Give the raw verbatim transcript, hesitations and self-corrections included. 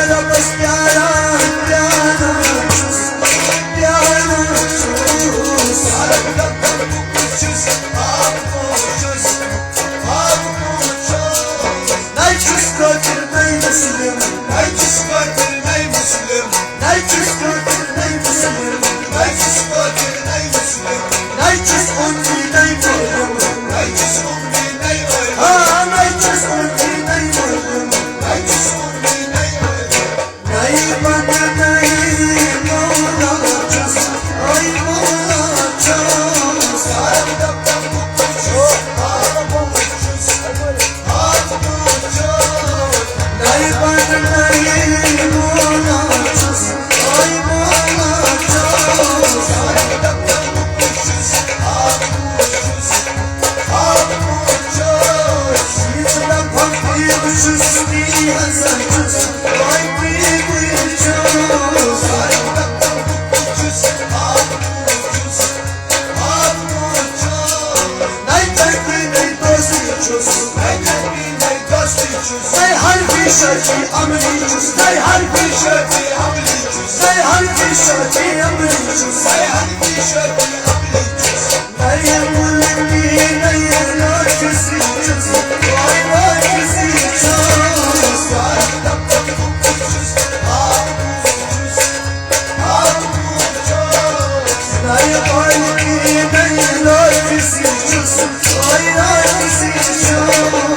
رۄبَس پیاران، پیاران چھُس، پیاران چھُس۔ ہر دۄہ دۄہ بہٕ چھُس خاموش، چھُس خاموش۔ نَے چھُس کٲفِر، نَے مُسلِم، نَے چھُس کٲفِر، نَے مُسلِم، نَے چھُس کٲفِر، نَے مُسلِم، نَے چھُس کٲفِر، نَے مُسلِم، نَے چھُس اُمّی، نَے عٲلِم، نَے چھُس اُمّی، نَے عٲلِم۔ آ، نَے چھُس اُمّی، نَے عٲلِم، نَے چھُس اُمّی، نَے عٲلِم۔ نَے بَنہٕ، نَے مولا چھُس، نَے مولا چھُس۔ نَے بَنہٕ، نَے مولا چھُس، نَے مولا چھُس۔ یُس نہ فقیٖر چھُس، تی ہسا چھُس، وۄنۍ فقیٖر چھُس۔ نَے چاکری، نَے دوستی چھُس، نَے چاکری، نَے دوستی چھُس۔ نَے حنفی شافعی حنبلی چھُس، نَے حنفی شافعی حنبلی چھُس، نَے حنفی شافعی حنبلی چھُس، نَے حنفی شافعی حنبلی چھُس۔ نَے مُلکی، نَے ناقصی چھُس، وۄنۍ ناقصی چھُس۔ نَے مُلکی، نَے ناقصی چھُس، وۄنۍ ناقصی چھُس۔